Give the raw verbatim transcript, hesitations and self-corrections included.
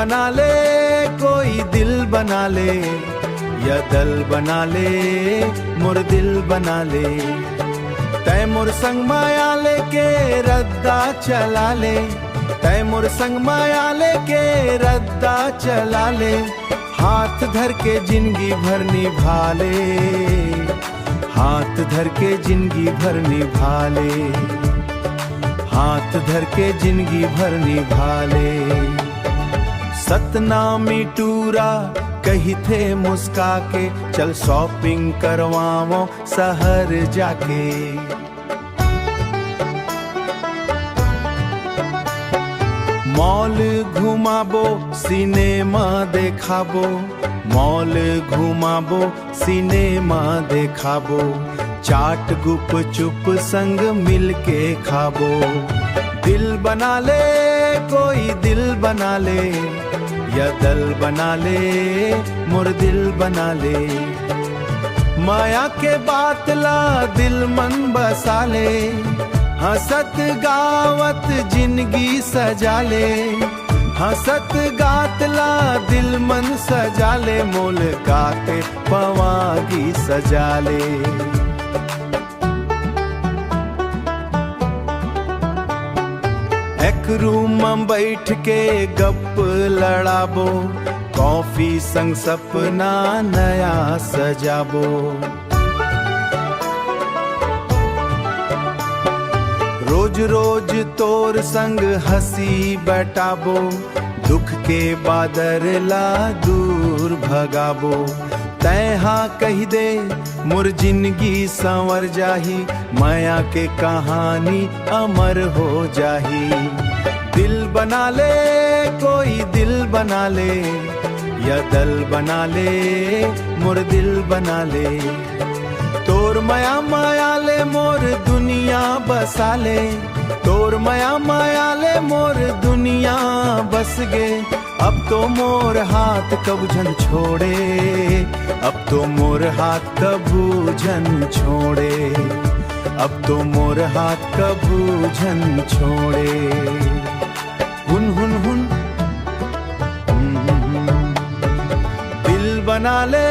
बना ले, कोई दिल बना ले, या दल बना ले, मोर दिल बना ले। तै मोर संग माया लेके रद्दा चला ले, तै मोर संग माया लेके रद्दा चला ले। हाथ धर के जिंदगी भर निभा ले, हाथ धर के जिंदगी भर निभा ले, हाथ धर के जिंदगी भर निभा ले। सतनामी टूरा कहिथे मुस्का के, चल शॉपिंग करवावो शहर जाके। मॉल घुमाबो, सिनेमा देखाबो, मॉल घुमाबो, सिनेमा देखाबो, चाट गुपचुप संग मिलके खाबो। दिल बना ले, कोई दिल बना ले, या दल बना ले, मोर दिल बना ले। माया के बात ला दिल मन बसा ले, हंसत गावत जिंदगी सजा ले। हंसत गात ला दिल मन सजा ले, मोल गाते पवागी सजा ले। एक रूम में बैठ के गप लड़ाबो, कॉफी संग सपना नया सजाबो। रोज रोज तोर संग हंसी बटाबो, दुख के बादर ला दूर भगाबो। तैं हा कहि दे, मोर जिंदगी संवर जाही, माया के कहानी अमर हो जाही। दिल बना ले, कोई दिल बना ले, या दल बना ले, मोर दिल बना ले। तोर माया माया ले मोर दुनिया बसा ले, तोर माया माया ले मोर दुनिया बस गे। अब तो मोर हाथ कब झन छोड़े, अब तो मोर हाथ कबू झन छोड़े, अब तो मोर हाथ कबू झन छोड़े। हुन हुन हुन। हम्म, दिल बना ले।